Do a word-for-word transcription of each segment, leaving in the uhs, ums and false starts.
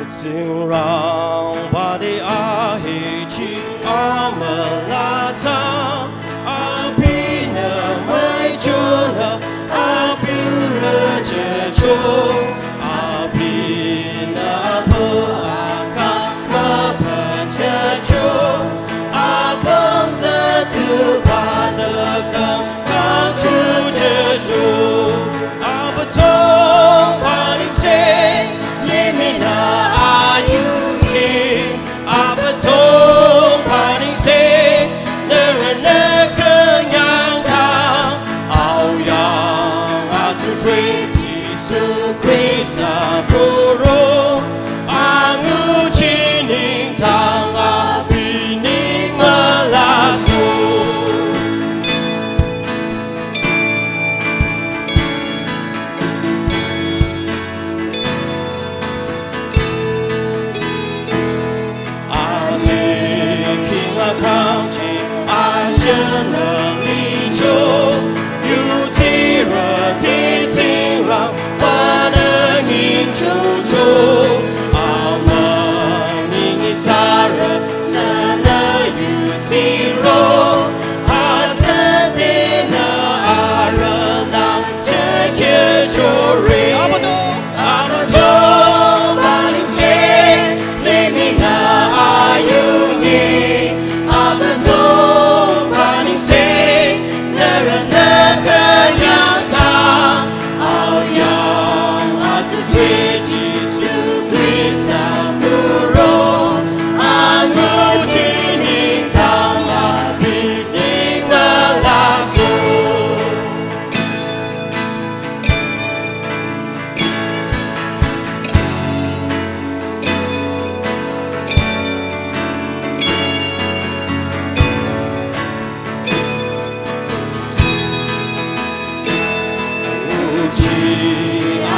Tsingrangba te ahechi amüla tsang, abinü müichonü abiurü jücho, abinü apu akang müpüjücho, apüm tsü tu padükang kangchujücho. Abüdongba nengse limih-nü ayungi, Abüdongba nengse nührünü künyangtang, aoyang atsudhre Jisu Khrista kuro, anguchi nengdang abi neng mülasoh. Ade king akangchi ashünü licho, yutsirü te Tsingrangba-nü nyingchocho, amünyingi tsarü sünü yutsiro, hütsüdenü arüh lang jekehchore. Abüdongba nengse limih-nü ayungi, Abüdongba nengse nührünü künyangtang, aoyang atsudhre Jisu Khrista kuro, anguchi nengdang abi neng mülasoh. Nguchi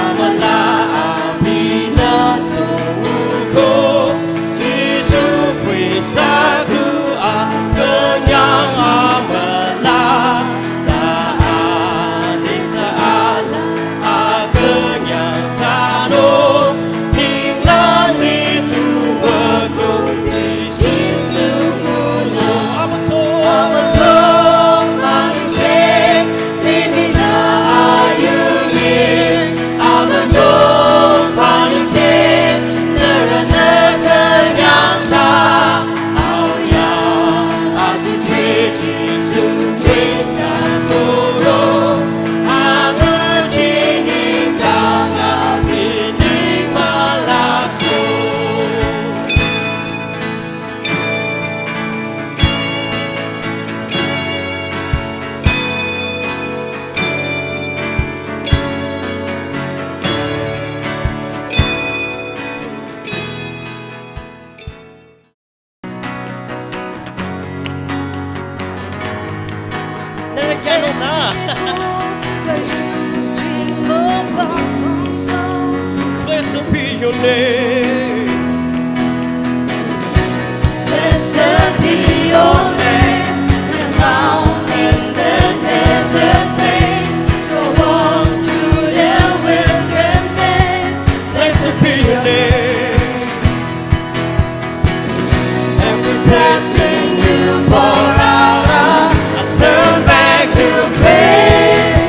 amüla abinü tu nguko, Jisu Khrista ku akünyang amüla, ta adesü ala akünyang tsano, ninglang nitsuwüko Jisu ngunung. Abüdongba nengse limih-nü ayungi, Abüdongba nengse nührünü künyangtang, aoyang atsudhre Jisu Khrista kuro, anguchi nengdang abi neng mülasoh. Blessed be your name. Blessed be your name, when found in the desert place, go on through the wilderness. Blessed be your name. Every blessing you pour out, I turn back to praise.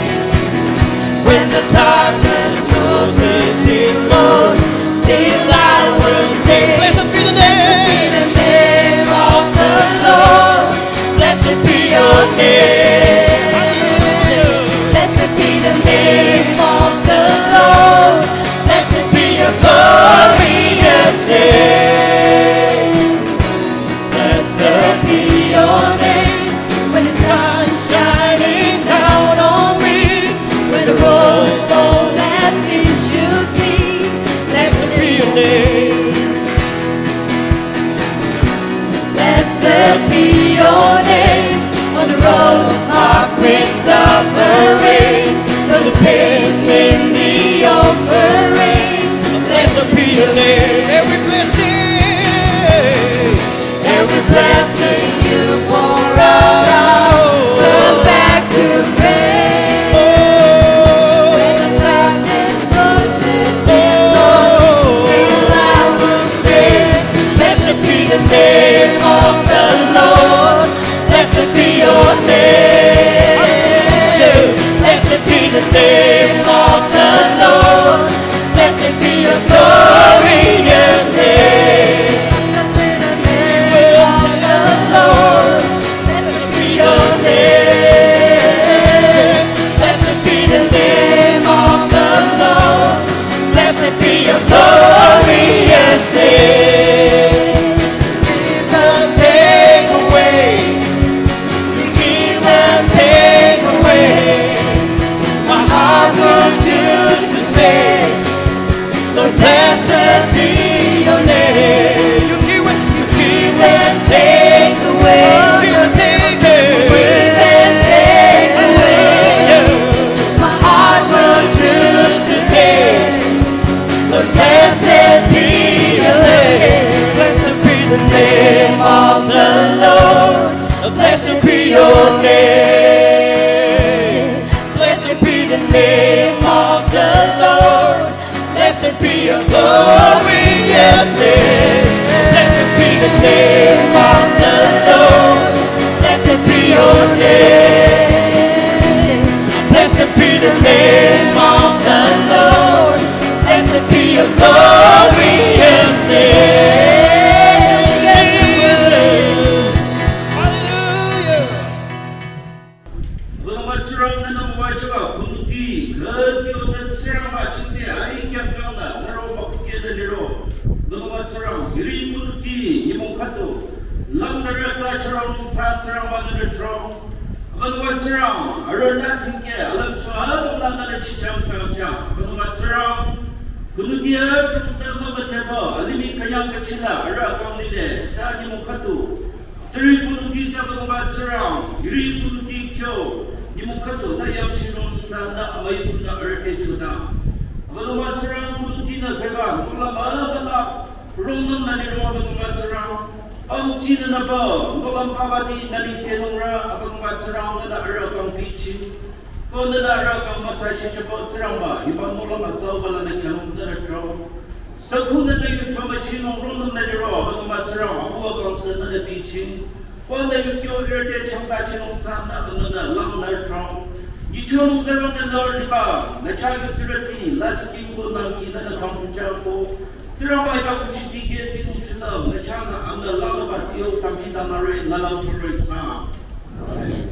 When the darkness closes in, Lord, still I will sing. Blessed be the name. Blessed be the name of the Lord. Blessed be your name. Blessed be the name of the Lord. Blessed be your glorious name. Blessed be your name when the sun is shining down on me, when the road is all as it should be. Blessed be your name. Blessed be your name on the road marked with suffering, though there's pain in the offering. Blessed be your name. Every blessing, every blessing you pour out, turn back to praise. Oh. When the darkness closes in, Lord, still I will Your glorious name. Blessed be the name of the Lord. Blessed be your name. Blessed be the name of the Lord. Blessed be your glorious name. Hallelujah. Abüdongba Tsingrang, nü nü müwajüba kunuti, khüdi onü Tsingrangba chingde ai kyangkang nü, nüro müküpkeh nü liro. Abüdongba Tsingrang, hiri kunuti, nyümong khüdu, langnürü tsa chürong, tsa Tsingrangba nü nü trong. Abüdongba Tsingrang, arühnü tikeh, alümcho, alüm langnürü chichang kangchang. Abüdongba Tsingrang, kunuti arüh nü mümüdheba, alimih künyang kachila, arüh kang lile, ta nyümong khüdu. Tsüri kunuti sü Abüdongba Tsingrang, hiri kunuti kyo, nyümong khüdu nü yangchinung tsa nü amüi kunü arüh te chota. Abüdongba Tsingrang kunuti nü kheba, nohlüm amüla, rongnüm nü liro Abüdongba Tsingrang. Amüchinü nüba, nohlüm papa di nü lisenungrü, Abüdongba Tsingrang nü nü arüh kang piching. Ko nü nü arüh kang müsa shichaba Tsingrangba, hiba nohlüm atsauba lanü kyanung nü nü trong. Sükhu nü nü yu chomüchinung rongnüm nü liro, Abüdongba Tsingrang, abuwa kang sü nü nü piching. Ko nü yu kyo irte changta chinung tsa nü nü nü lang nü trong. Yichonung zero nü nü liba, nü cha yu tsürüti, lasih king ko nü ki nü nü kang puchang ko. Tsingrangba ika kuchiti ke tsinung chinung, nü cha nü ang nü lang nü ba tiyo kang ki nü mare nü lang chore tsa. Amen.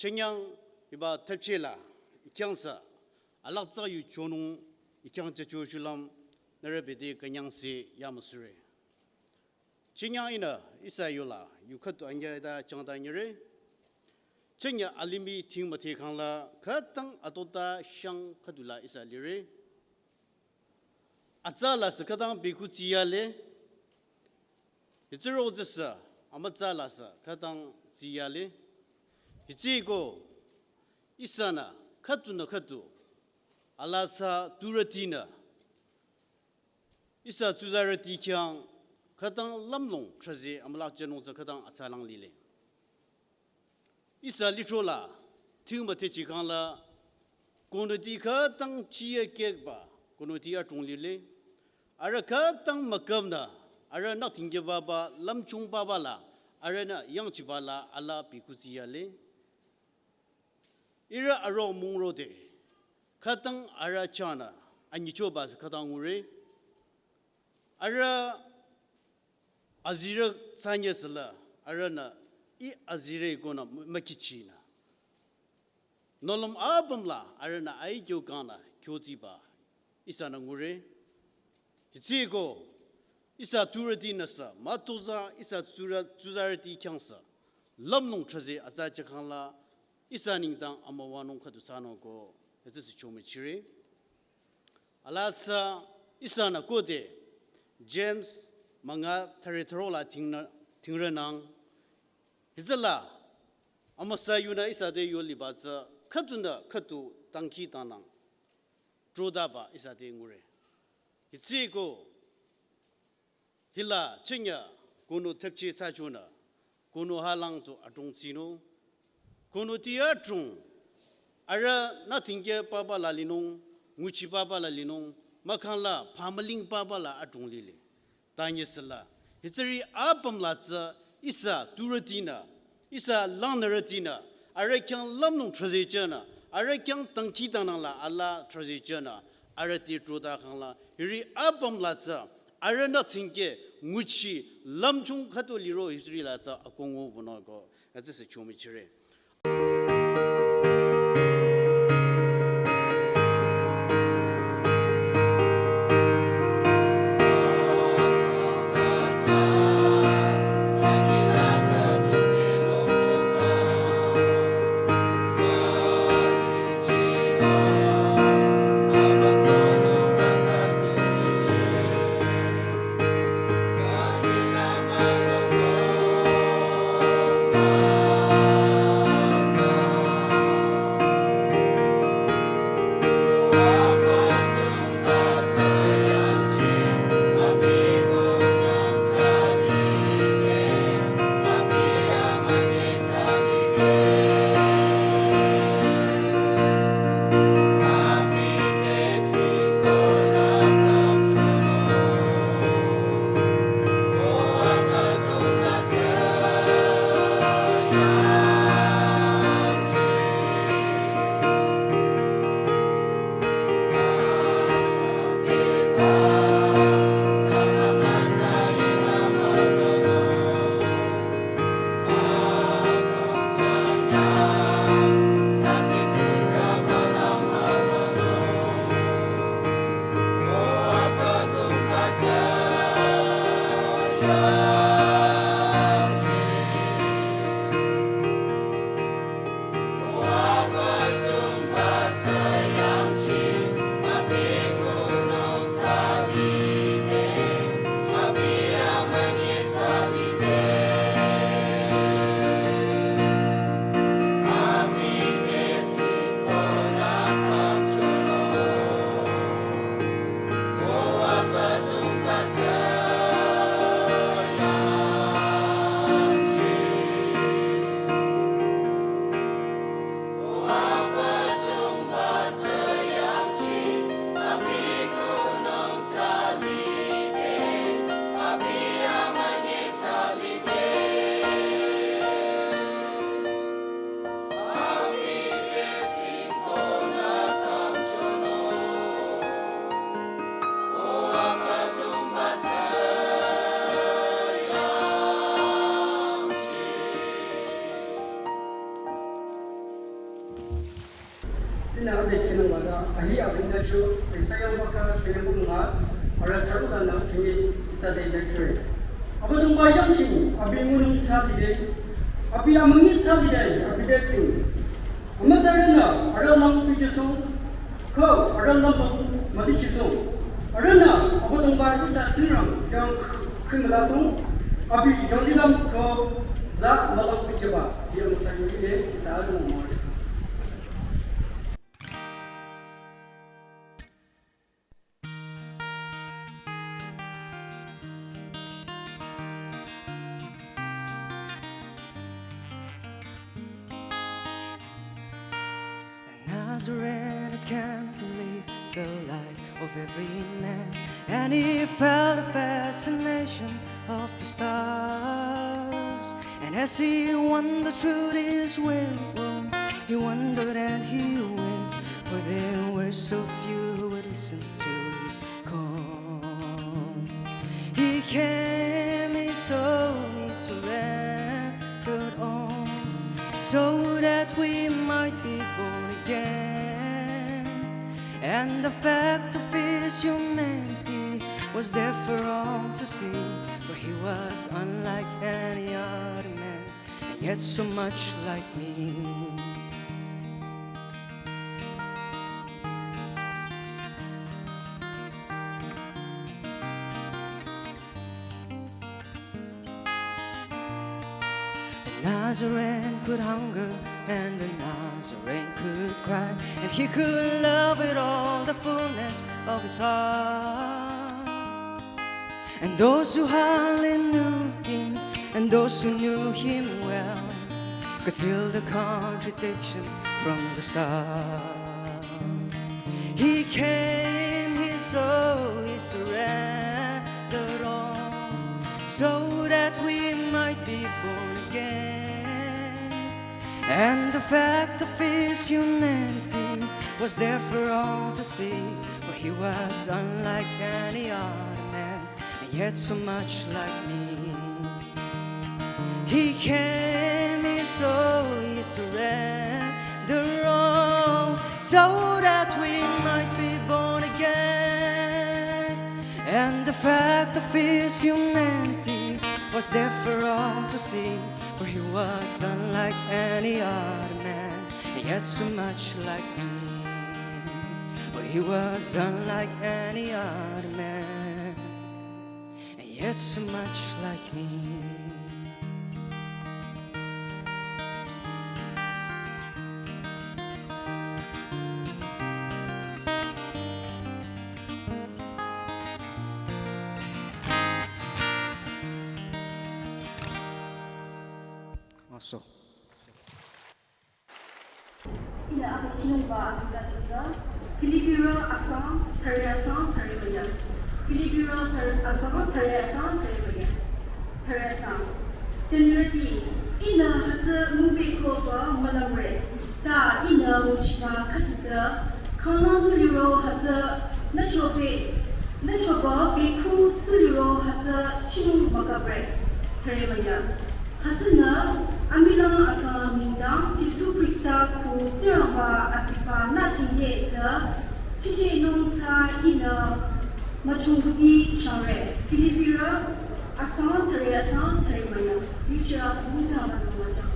Chenyang hiba thepche la, ikhyang sü, alaktsü yu chonung, ikhyang checho shulüm, nührü bete künyang se yamüsure. Chenyang ihnü ihsa yola, yu khüdu anyüh ita changta nyire. Chenyang alimih ting müdhe khangla, khütang atota shang khüdula ihsa lire. Atsa la sü khütang bekhu tsiyale. Hitsü ro tsü sü, amütsa la sü khütang tsiyale. Hitsüko, ihsanü, khüdunü khüdu, alaa tsü turütinü. Ihsa tsuzarüti khyang khütang lümlong thrüze amülah jünung tsü khütang atsalang lile. Ihsa lithro la, ting müdhe chikhang la, konuti khütang chiye kekba, konuti adrong lile. Arüh khütang mükümnü, arühnü tingkehbaba, lümchungbaba la, arühnü yangchiba la, alaa bekhu tsiyale. Ihrü aro müngrode, khütang arüh chahnü anyichoba sü khütang ngure. Arüh azirü tsünye süla, arühnü ih azirü konü mükichinü, nohlüm apüm la arühnü aikyo kangnü kyotsiba ihsanü ngure. Hütsüeko ihsa tpurütinü sü mütozah, ihsa tsurü, tsuzarüti khyang sü lümlong thrüze atsa chakhang la ihsa nengdang amüwanung khüdu thsanung ko hütsü sü chomüchire. Ala tsü ihsanü khode James münga thüre thüro la thingnü, thingrünang. Hütsüla amüsa yunü ihsa te yoliba tsü khüdunü khüdu dangkhidangnang trodaba ihsa te ngure. Hütsüeko hila chenya kono thepche thsachonü, kono halang tu adrong tsinung. Kono ti adrong, arühnü thingke papa la linung, nguchi papa la linung, mahkhang la phamüling papa la adrong lile. Tanye süla, hütsüri apüm la tsü ihsa tpurütinü, ihsa langnürütinü, arüh khyang lümlong thrüze chahnü, arüh khyang dangkhidangnang la ala thrüze chahnü, arüh te troda khang la, hiri apüm la tsü, arühnü thingke nguchi lümchung khüdu liro hütsüri la tsü akongo wünung ko, hütsü sü chomüchire. Ina ade kinung wada, ahi abinda cho, Isaiah waka kinung nga, ara tharu dana kini isa de na kiri. Abüdongba yangching, abi ngunung tsa dide, abi amüngi tsa dide, abi detsing. Amütsarünü arüh lang pikesong, ko arüh lang müdikesong. Arühnü Abüdongba ihsa Tsingrang yang khinglasong, abi yang dilam ko za mülang pikeba, yang sa yuri ne ihsa adung müdikesong. A Nazarene came to live the life of every man, and he felt the fascination of the stars. And as he wandered through this weird world, he He wandered and he went where there were so few who would listen to his call. He came, he saw, he surrendered all, so that we might be born again. And the fact of his humanity was there for all to see, for he was unlike any other man, and yet so much like me. The Nazarene could hunger and the Nazarene could cry, and he could love with all the fullness of his heart. And those who hardly knew him and those who knew him well could feel the contradiction from the start. He came, he saw, he surrendered all, so that we might be born again. And the fact of his humanity was there for all to see, for he was unlike any other man, and yet so much like me. He came, he saw, he surrendered all, so that we might be born again. And the fact of his humanity was there for all to see, for he was unlike any other man, and yet so much like me. For he was unlike any other man, and yet so much like me. Aso. Ila akhi nungba azila choza. Filipirü asang, thare asang, thare maya. Filipirü thare asang, thare asang, thare maya. Thare asang. January, ihnü hütsü mübü koba mülümre. Ta ihnü müchiba khütutsü, khanang tuliro hütsü, nü chobe, nü choba bekhu tuliro hütsü, chimu makabre. Thare maya. Hütsünü, amilang akang nengdang Jisu Khrista ko Tsingrangba atsiba nü tingde tsü, chiche nung tsü ihnü müchungkuti changre. Filipirü asang thare asang thare maya. Yuchira nung tsü nü müchang.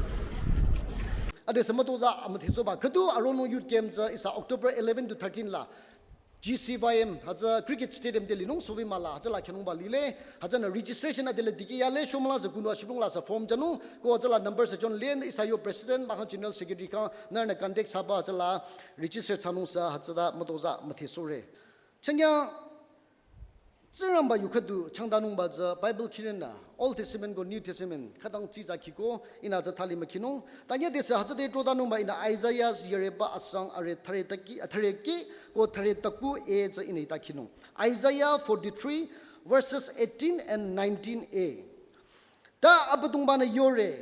Ade samatoza amüthisoba khüdu aronung youth camp tsü ihsa October eleven to thirteen la G C Y M, hütsü cricket stadium te linung sobi mala, hütsüla khyünungba lile, hütsünü registration adela dikeh yale, shomala sü kunu ashibung la sü form thsanung, ko hütsüla number sü John Len, ihsa yo president, mahkhang general secretary khyang, nührünü contact thsaba hütsüla register thsanung sü, hütsüta mütoza müthisore. Chanya, Tsingrangba yu khüdu changdanungba tsü Bible khirenü, Old Testament ko New Testament, khütang tsitsa khiko, ihnü tsü thali mükhinung. Tanye dese hütsüde trodanungba ihnü Isaiah yüreba asang are thare taki, thare ke ko thare taku e tsü ihnü ita khinung. Isaiah forty-three verses eighteen and nineteen a. Ta Abüdongba-nü yore,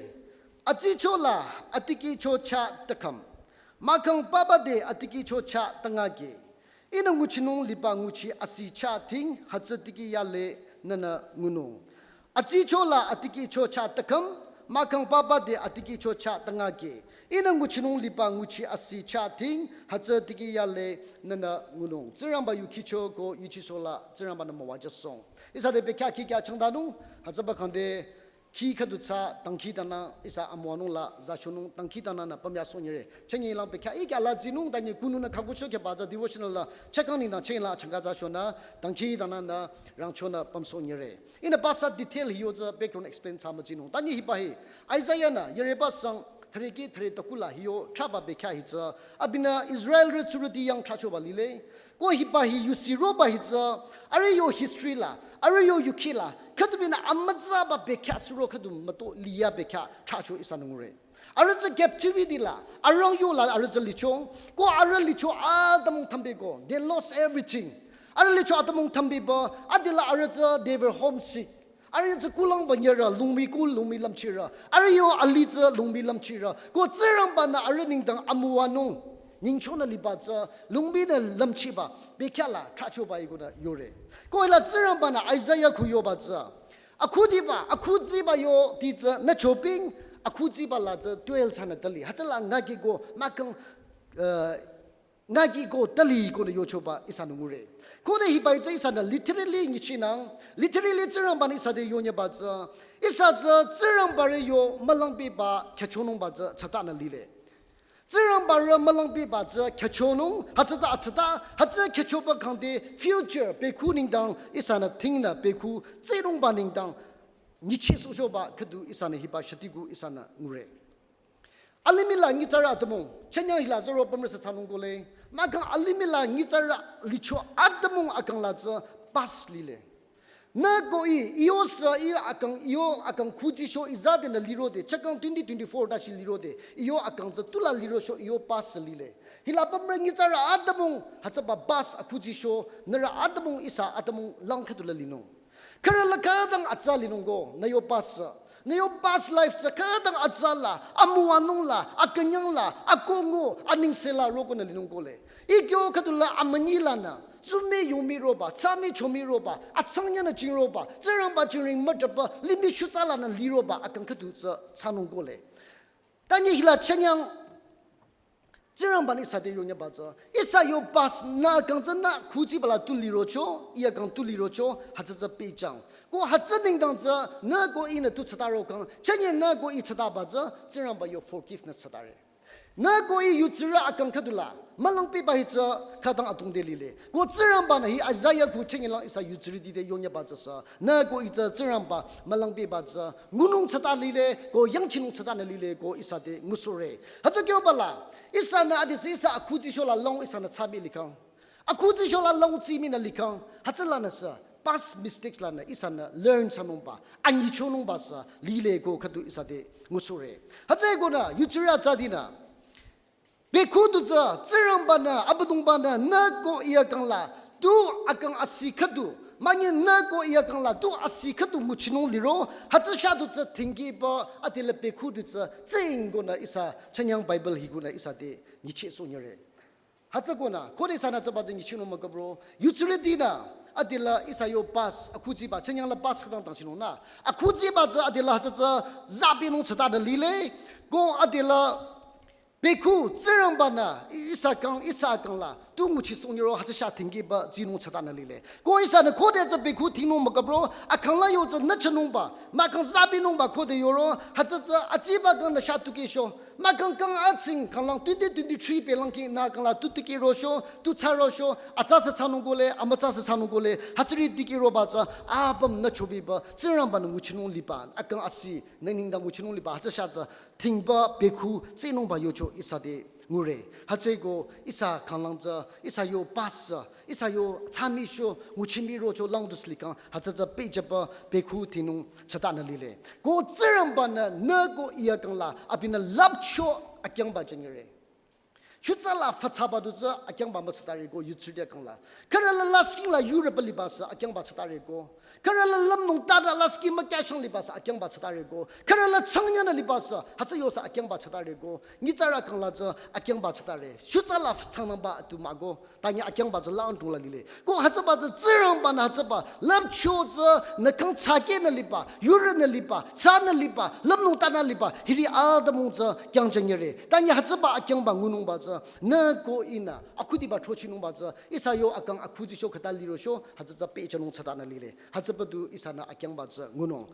atsicho la atikehcho chah takham, mahkhang papa te atikehcho chah tangake. Ihnü nguchinung liba nguchi asi chah ting hütsü tikeh yale nünü ngunung. Atsicho la atikehcho chah takham, mahkhang papa te atikehcho chah tangake. Ihnü nguchinung liba nguchi asi chah ting hütsü tikeh yale nünü ngunung. Tsingrangba yu khicho ko yuchisola Tsingrangba-nü müwajüsong. Ihsa te bekhyah khikhyah changdanung, hütsüba khangde khi khüdu tsü dangkhidangnang ihsa amüwanung la zachonung dangkhidangnangnü pümyasong nyire. Chünye lang bekhyah ikya la tsinung tanye kununü khakucho khyaba tsü devotional la chakang nengdang chünye la changka zachonü dangkhidangnangnü rangchonü pümsong nyire. Ihnü pastor detail hiyo tsü background explain thsa mütsinung. Tanye hiba hi Isaiah-nü yüreba asang thare ke thare taku la hiyo thraba bekhyah hi tsü abinü Israelrü tsurüti yang thrachoba lile. Ko hiba hi yusi roba hi tsü, arüh yo history la, arüh yo yukhi la, khütubinü amütsaba bekhyah suro khüdu müto liya bekhyah thracho ihsanü ngure. Arüh tsü captivity la, arüh yo la arüh tsü licho, ko arüh licho atümung thambi ko, they lost everything. Arüh licho atümung thambi ba, adila arüh tsü they were homesick. Arüh tsü kulang wünyere, lungmi ku lungmi lümchire. Arüh yo alih tsü lungmi lümchire. Ko Tsingrangba-nü arüh nengdang amüwanung nyingchonü liba tsü lungmi-nü lümchiba bekhyah la trahchoba ikonü yore. Ko hila Tsingrangba-nü Isaiah kuh yoba tsü, akhudiba, akhudiba yoti tsü nü choping, akhudiba la tsü twelve thsanü tali. Hütsüla ngakiko mahkhang, eh, ngakiko tali konü yochoba ihsanü ngure. Khode hiba hi tsü ihsanü literally nyichinang, literally Tsingrangba-nü ihsa te yonyeba tsü, ihsa tsü Tsingrangba re yo mülangbeba khyüchonungba tsü thsatanü lile. Tsingrangba re mülangbeba tsü khyüchonung, hütsü tsü athsata, hütsü khyüchoba kangde future bekhu nengdang ihsanü tingnü bekhu tsinungba nengdang nyichisohchoba khüdu ihsanü hiba shatiku ihsanü ngure. Alimih la nyitsarü atümung, chanyang hila zoro pümrüsü thsanung kole, mahkhang alimih la nyitsarü licho atümung akang la tsü past lile. Nü ko i, iyo sü, iyo akang, iyo akang khujicho izadenü lirode, chakang twenty twenty-four dashi lirode, iyo akang tsü tula lirocho iyo past lile. Hila pümrü nyitsarü atümung, hütsüba past akhujicho, nührü atümung ihsa atümung lang khüdula linung. Khürü la khütang atsa linung ko, nü yo past. Nü yo past life tsü khütang atsa la, amüwanung la, akünyang la, akongo, anengse la rokonü linung kole. Ikyo khüdula amünyi lanü, tsume yomi roba, tsame chomi roba, atsangyanü jing roba, Tsingrangba jingring müjüba, limih shutsa lanü liroba, akang khüdu tsü thsanung kole. Tanyi hila chanyang Tsingrangba-nü ihsa te yonyeba tsü, ihsa yo past nü akang tsü nü khujiba la tu lirocho, i akang tu lirocho, hütsü tsü pehjang. Ko hütsü nengdang tsü nü ko inü tu thsataro kang, chanye nü ko i thsataba tsü, Tsingrangba yo forgive nü thsatare. Nü ko i yutsirü akang khüdula, mülangbeba hi tsü khütang atungde lile. Ko Tsingrangba-nü hi Isaiah kuh chanye lang ihsa yutsirüti te yonyeba tsü sü, nü ko i tsü Tsingrangba mülangbeba tsü ngunung thsata lile, ko yangchinung thsatanü lile, ko ihsa te ngusohre. Hütsü kyoba la, ihsanü adesü ihsa akhujicho la long ihsanü thsami likhang. Akhujicho la long tsimi nü likhang, hütsülanü sü, past mistakes lanü ihsanü learn thsanungba, anyichonungba sü, lile ko khüdu ihsa te ngusohre. Hütsü konü, yutsirü atsa dinü, bekhu du tsü, Tsingrangba-nü, Abüdongba-nü, nü ko i akang la, tu akang asi khüdu, manye nü ko i akang la, tu asi khüdu nguchinung liro, hütsü sha du tsü thingkiba, adela bekhu du tsü, tsing konü ihsa, chanyang Bible hi konü ihsa te, nyichisoh nyire. Hütsü konü, khode ihsanü tsüba tsü nyichinung müküpro, yutsirütinü, adela ihsa yo past, akhujiba, chanyang la past khütang tangchinung nü, akhujiba tsü adela hütsü tsü, zabi nung thsatanü lile, ko adela, bekhu Tsingrangba-nü, ihsa kang, ihsa kang la, tu nguchisoh nyiro hütsü sha thingkiba tsinung thsatanü lile. Ko ihsanü khode tsü bekhu thingnung müküpro, akang la yo tsü nü thsanungba, mahkhang zabi nungba khode yoro, hütsü tsü atsiba kang nü sha tukehcho, mahkhang kang atsing kang lang twenty twenty-three pe lang ki nü kang la tu tikehrocho, tu thsarocho, atsa sü thsanung kole, amütsa sü thsanung kole, hütsüri tikehroba tsü, apüm nü chobiba, Tsingrangba-nü nguchinung liba, akang asi, nü nengdang nguchinung liba, hütsü sha tsü, thingba bekhu tsinungba yocho ihsa te ngure. Hütsüeko ihsa kanglang tsü, ihsa yo past tsü, ihsa yo tsamicho, nguchimirocho langdus likhang, hütsü tsü pehjüba bekhu thingnung thsatanü lile. Ko Tsingrangba-nü nü ko i akang la, abinü lüpcho akyangba jengire. Shutsa la fütsaba du tsü akyangba müthsatare ko yutsirüti akang la. Khürü la lasking la yureba liba sü akyangba thsatare ko. Khürü la lümnung tata lasking mükyashang liba sü akyangba thsatare ko. Khürü la tsangyanü liba sü, hütsü yo sü akyangba thsatare ko. Nyitsarü kang la tsü akyangba thsatare. Shutsa la fütsangnangba tu mah ko. Tanyi akyangba tsü lang tung la lile. Ko hütsüba tsü Tsingrangba-nü hütsüba. Lüpcho tsü nü kang tsakehnü liba. Yurünü liba. Tsanü liba. Lümnung tanü liba. Hiri atümung tsü kyang jengire. Tanyi hütsüba akyangba ngunungba tsü. Nü ko inü. Akhudiba thochinungba tsü. Ihsa yo akang akhujicho khüta lirocho. Hütsü tsü pehjünung thsatanü lile. Hütsüba du ihsanü akyangba tsü ngunung.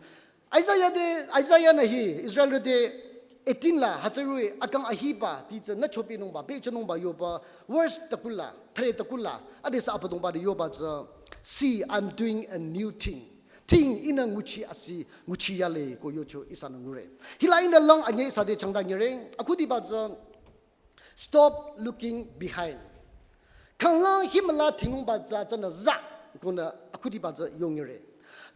Isaiah te, Isaiah-nü hi, Israelrü te eighteen la, hütsürü, akang ahiba, ti tsü nü chopinungba, pehjünungba yoba, verse takula, thre takula, adesü Abüdongba te yoba tsü, "See, I'm doing a new thing. Thing ihnü nguchi asi, nguchi yale," ko yocho ihsanü ngure. Hila ihnü lang anye ihsa te changta nyire, akhudiba tsü, "Stop looking behind." Kanglang himüla thingnungba tsü tsünü za, konü akhudiba tsü yonyire.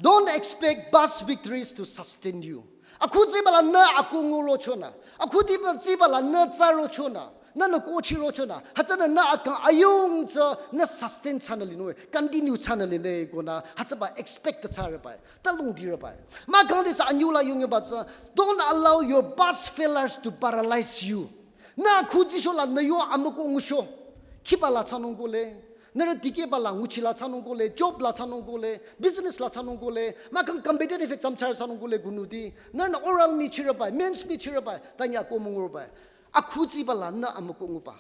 Don't expect past victories to sustain you. Akhudiba la nü akongo rochonü. Akhudiba tsiba la nü tsa rochonü. Nühnü kohchirochonü, hütsünü nü akang ayung tsü nü sustain thsanü linung, continue thsanü linung konü, hütsüba expect thsarübai, ta lungdirübai. Mahkhang disa anyula yungyaba tsü, don't allow your past failures to paralyze you. Nü khuzicho la nü yo amükoh ngucho. Khiba la thsanung kohle. Nührü dikehba la nguchi la thsanung kohle, job la thsanung kohle, business la thsanung kohle, mahkhang competitive exam thsare thsanung kohle kunuti. Nührünü oral mi chirübai, mains mi chirübai, tanya ko mungurübai. Akhuziba la nü amükoh nguba.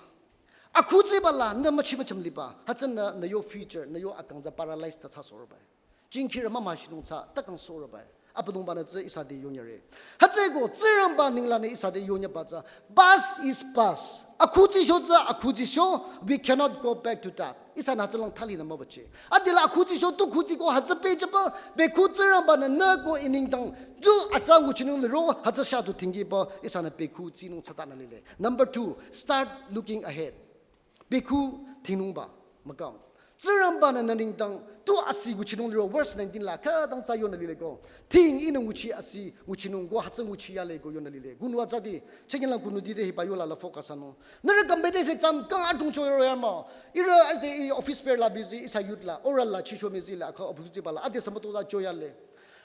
Akhuziba la nü müchi mücham liba. Hütsünü nü yo future, nü yo akang tsü paralyze ta thsasohrübai. Jingkhirü mama shinung tsü, ta kangsohrübai. Abüdongbanü tsü ihsa te yonyare. Hütsüeko, Tsingrangba ninglangnü ihsa te yonyaba tsü, past is past. Akhuzicho tsü, akhuzicho, we cannot go back to that. Ihsanü hütsülang thalinü müwüche. Adela akhuzicho tu khuziko hütsü pehjüba, bekhu Tsingrangbanü nü ko i nengdang, tu atsa nguchinung liro, hütsü shadu tinggiba, ihsanü bekhu tsinung thsatanü lile. Number two, start looking ahead. Bekhu thingnungba, mahkhang. Tsingrangbanü nü nengdang, tu asih nguchinung liro, verse nineteen la, khütang tsü yonü lileko. Thing ihnü nguchi asih nguchinung ko, hütsü nguchi yaleko yonü lile. Kunu atsati, chekin la kunuti te hiba yola la focus anung. Nührü competitive exam kang adrong choyoro yama. Ihrü as the office bearer la busy, ihsa youth la, oral la, chicho mizi la, akha opportunity bala, ade sambato la choyale.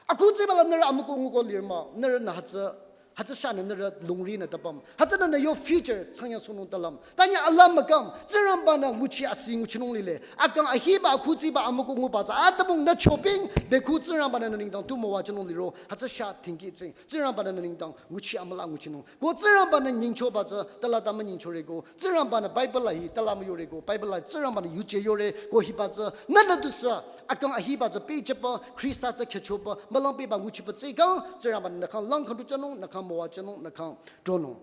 Akhuziba la nührü amükoh nguko lirma, nührünü hütsü, hütsü shanü nührü lungrinü tapüm. Hütsünü nü yo future thsangyangsohnung talam. Tanya alam mahkhang, Tsingrangbanü nguchi asih nguchinung lile. Akang ahiba akhuziba amükoh nguba tsü, atümung nü choping, bekhu Tsingrangbanü nü nengdang tu müwajünung liro, hütsü sha tinggi tsing. Tsingrangbanü nü nengdang nguchi amüla nguchinung. Ko Tsingrangbanü nyingchoba tsü, tala ta münyingchoreko. Tsingrangbanü Bible la hi, tala müyoreko. Bible la Tsingrangbanü yuje yore, ko hiba tsü. Nühnü tusü, akang ahiba tsü pehjüba, Khrista tsü khyüchoba, mülang pehba nguchiba tsü kang, Tsingrangbanü nü khyang lang khüdu thsanung, nü khyang müwajünung, nü khyang tronung.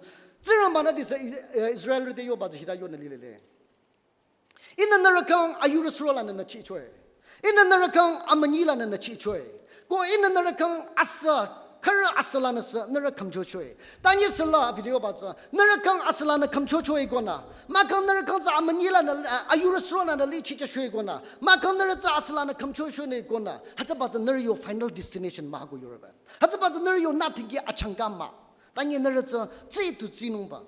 Tsingrangbanü disa, eh, Israelrü te yoba tsü hita yonü lilele. Ihnü nührü khyang ayurü surolanü nü chichoe. Ihnü nührü khyang amünyilanü nü chichoe. Ko ihnü nührü khyang asa, khürü asalanü sü nührü khümchochoe. Tanye süla video ba tsü, nührü khyang asalanü khümchochoe konü. Mahkhang nührü khyang tsü amünyilanü, eh, ayurü surolanü lichichochoe konü. Mahkhang nührü tsü asalanü khümchochoe konü. Hütsüba tsü nührü yo final destination mah ko yoreba. Hütsüba tsü nührü yo nothing ki achangka mah. Tanye nührü tsü tsi tu tsinungba.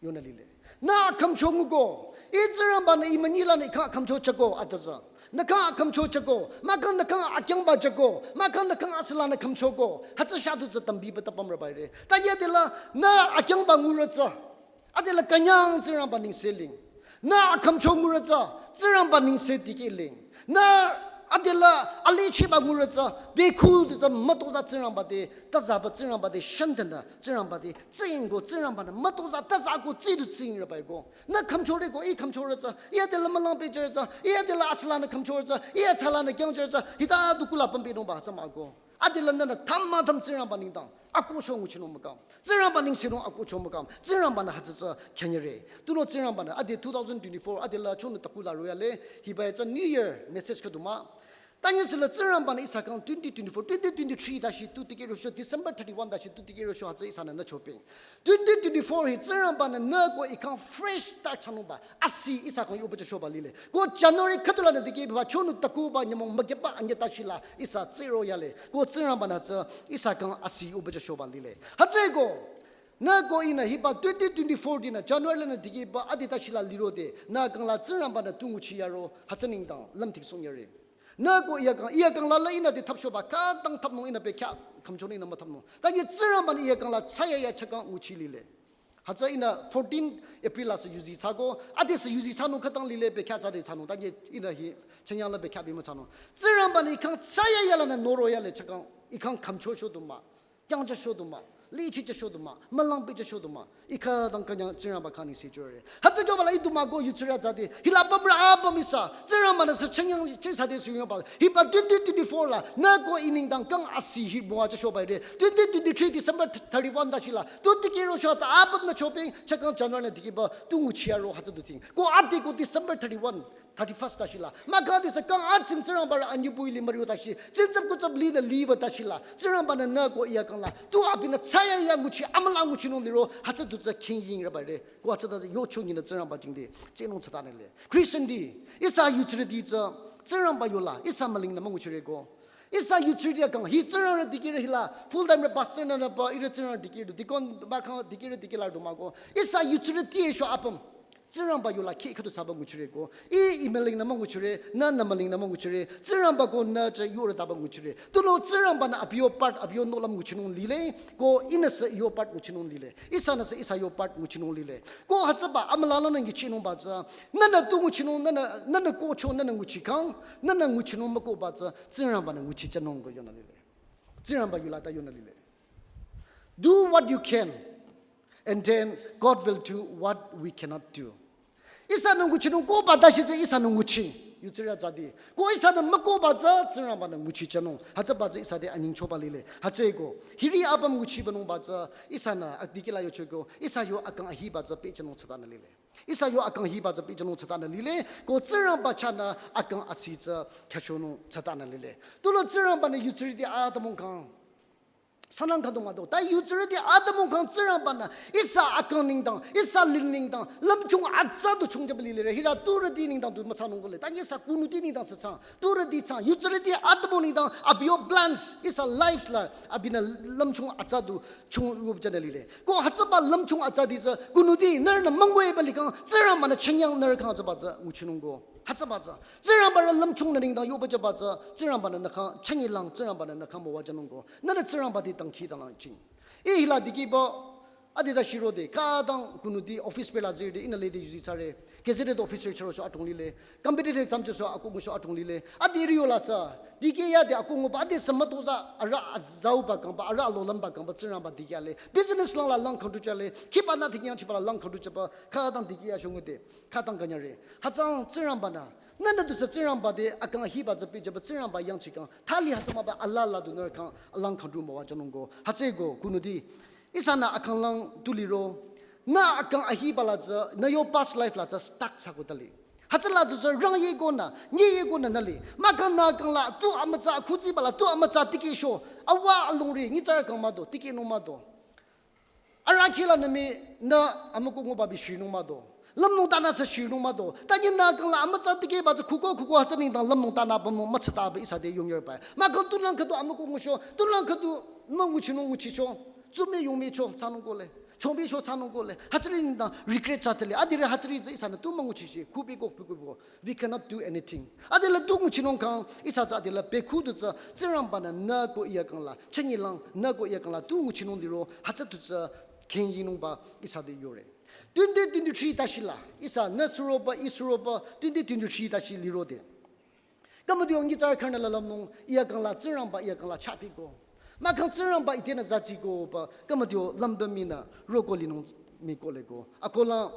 Yonü lile. Nü akhümcho nguko. I Tsingrangbanü i münyilanü i khyang akhümcho chako atüzü. Nü khyang akhümcho chako. Mahkhang nü khyang akyangba chako. Mahkhang nü khyang asalanü khümchoko. Hütsü shadu tsü tambiba tapümrübaire. Tanye adela nü akyangba ngurü tsü. Adela künyang Tsingrangba nengse ling. Nü akhümcho ngurü tsü. Tsingrangba nengse dikeling. Nü adela alichiba ngurü tsü. Bekhu tsü mütozah Tsingrangba te. Tazaba Tsingrangba te shantanü. Tsingrangba te tsingko Tsingrangbanü mütozah tazako tsidu tsingrübaiko. Nü khümchoreko, i khümchorü tsü, i adela mülang pehjürü tsü, i adela asalanü khümchorü tsü, i asalanü kyangchorü tsü, hita du kula pümpehnungba tsü mahko. Adela nünü thamma tham Tsingrangba nengdang akohcho nguchinung mahkhang. Tsingrangba nengsenung akohcho mahkhang. Tsingrangbanü hütsü tsü khyanyere. Tunüo Tsingrangbanü ade two thousand twenty-four adela chonu takula royale, hiba ya tsü New Year message khüdu mah. Tanye süla Tsingrangbanü ihsa khyang twenty twenty-four, twenty twenty-three dashi tu tikehrocho, December thirty-one dashi tu tikehrocho hütsü ihsanü nü choping. Twenty twenty-four hi Tsingrangbanü nü ko i khyang fresh start thsanungba. Asih ihsa khyang yoba chashoba lile. Ko January khüdulanü dikehba chonu takuba nyümong mükyeba anyü dashila ihsa tsiro yale. Ko Tsingrangbanü tsü ihsa khyang asih yoba chashoba lile. Hütsüeko, nü ko ihnü hiba twenty twenty-four dinü January lanü dikehba ade dashila lirode. Nü khyang la Tsingrangbanü tu nguchi yaro hütsü nengdang lümthing song yare. Nü ko iya khyang, iya khyang la la ihnü te thapchoba, khütang thapnung ihnü bekhyah, khümchonü ihnü müthapnung. Tanye Tsingrangbanü iya khyang la thsayaya chakang nguchi lile. Hütsü ihnü fourteen April la sü yuzi thsako, ade sü yuzi thsanung khütang lile bekhyah thsade thsanung. Tanye ihnü hi, chenyang la bekhyah bi müthsanung. Tsingrangbanü i khyang thsayaya lanü noroyale chakang, i khyang khümchocho du mah. Kyangchasho du mah, lichichasho du mah, mülang pehjüsho du mah. I khütang künyang Tsingrangba khyang nengse jüre. Hütsü kyoba la i du mah ko yutsürü tsüde. Hila pümrü apüm ihsa. Tsingrangbanü sü chenyang chesa de sü yongba. Hiba twenty twenty-four la. Nü ko i nengdang khyang asih hi müwajüshoba ire. Twenty twenty-three December thirty-one dashila. Tu tikehrocho tsü apümnü choping. Chakang January nü dikehba. Tu nguchi yaro hütsü du ting. Ko ade ko December thirty-one. Thirty-first dashila. Mahkhang disa khyang atsing Tsingrangbarü anyübü ili mürio dashi. Tsingtsap kutsap linü liba dashila. Tsingrangbanü nü ko iya khyang la. Tu abinü thsayaya nguchi, amüla nguchinung liro. Hütsü du tsü khingyingrübaire. Ko hütsü du tsü yocho nyinü Tsingrangba jingde. Tsinung thsatanile. Christian di. Ihsa yutsürüti tsü. Tsingrangba yola. Ihsa mülingnü münguchireko. Ihsa yutsirüti akang, hi Tsingrang rü dikehrü hila, full time rü pastor nü nü ba, ihrü Tsingrang dikehrü, deacon ba kang dikehrü dikehla du mah ko. Ihsa yutsirüti esho apüm. Tsingrangba yola khi khüdu thsaba nguchire ko. Ih, ih müling nü mah nguchire, nü nü müling nü mah nguchire. Tsingrangba ko nü tsü yore taba nguchire. Tunüo Tsingrangba nü abi yo part, abi yo nohlüm nguchinung lile, ko ihnü sü iyo part nguchinung lile. Ihsanü sü ihsa yo part nguchinung lile. Ko hütsüba, amüla lanü nguchinungba tsü. Nünü tu nguchinung, nünü, nünü ko cho, nünü nguchi kang, nünü nguchinung mükohba tsü. Tsingrangba nü nguchi thsanung ko yonü lile. Tsingrangba yola ta yonü lile. Do what you can, and then God will do what we cannot do. Ihsanü nguchinung koba tashi tsü ihsanü nguchi. Yutsirü tsadi. Ko ihsanü mükohba tsü Tsingrangba nü nguchi thsanung. Hütsüba tsü ihsa te anyingchoba lile. Hütsüeko. Hiri apüm nguchibanungba tsü ihsanü adikehla yocho ko. Ihsa yo akang ahiba tsü pehjünung thsatanü lile. Ihsa yo akang ahiba tsü pehjünung thsatanü lile. Ko Tsingrangba chahnü akang asi tsü khyüchonung thsatanü lile. Tunüo Tsingrangba nü yutsirüti atümung kang. Sünung khüdu mah do. Ta yutsirüti atümung kang Tsingrangba nü. Ihsa akang nengdang. Ihsa lil nengdang. Lümchung atsa du chungjüba lile. Hira turüti nengdang du müthsanung ko le. Ta ihsa kunuti nengdang sü thsang. Turüti thsang. Yutsirüti atümung nengdang. Abi yo plans. Ihsa life la. Abinü lümchung atsa du chungrup thsanü lile. Ko hütsüba lümchung atsadi tsü. Kunuti nührünü müngweba likang. Tsingrangba nü chengyang nührü kang hütsüba tsü. Nguchinung ko. Hütsüba tsü. Tsingrangba rü lümchung nü nengdang yoba jüba tsü. Tsingrangba nü nü kang chengilang. Tsingrangba nü nü kang müwajünung ko. Nünü Tsingrangba te dangkhidangnang ching. Ih hila dikehba. Ade ta shirode. Khütang kunuti office bela zirde. Ihnü lede yuzi thsare. Gazetted officer chüro sho atong lile. Competitive exam chüsho akung sho atong lile. Ade riyo la sü. Dikeh yade akung ba. Ade sü mütozah. Arüh azauba kangba. Arüh alohlümba kangba. Tsingrangba dikeh le. Business lang la lang khangdu thsale. Khiba nü dikeh yangchiba la lang khangdu thsaba. Khütang dikeh ya shongude. Khütang künyangre. Hütsang Tsingrangba nü. Nünü tusü Tsingrangba te akang ahiba tsü pehjüba Tsingrangba yangchi kang. Thali hütsü müba alaa la du nührü kang alang khangdu müwajünung ko. Hütsüeko kunuti. Ihsanü akang lang tu liro. Nü akang ahiba la tsü, nü yo past life la tsü stuck thsako tali. Hütsüla tusü rang yeko nü, nye yeko nü nüli. Mahkhang nü akang la, tu amütsa akhutsiba la, tu amütsa tikehcho. Awa alongri, nyitsarü kang mah do, tikehnung mah do. Arahkheh la nü mii nü amükoh nguba bi shinung mah do. Lümnung tanü sü shinung mah do. Tanyi nü akang la amütsa tikehba tsü khuko khuko hütsü nengdang lümnung tanü pümnung mütsataba ihsa te yong yorba. Mahkhang tulang khüdu amükoh ngucho, tulang khüdu münguchinung nguchicho. Tsumii yongmiicho thsanung ko le. Chongmiicho thsanung ko le. Hütsüri nengdang regret thsatele. Adirü hütsüri tsü ihsanü tu münguchishi. Khupi ko, khupi ko. We cannot do anything. Adela tu nguchinung kang, ihsa tsü adela bekhu du tsü, Tsingrangba nü nü ko iya kang la, chengilang nü ko iya kang la, tu nguchinung liro, hütsü du tsü, khenyinungba, ihsa te yore. Twenty twenty-three tashi la, ihsa nü suroba, ih suroba, twenty twenty-three tashi lirode. Khümüdiyo nyitsarü khürünü la lümnung, iya kang la, Tsingrangba iya kang la chapiko. Mahkhang Tsingrangba ite nü zatsikoba, khümüdiyo lümba mii nü, roko linung mii ko le ko. Akohla,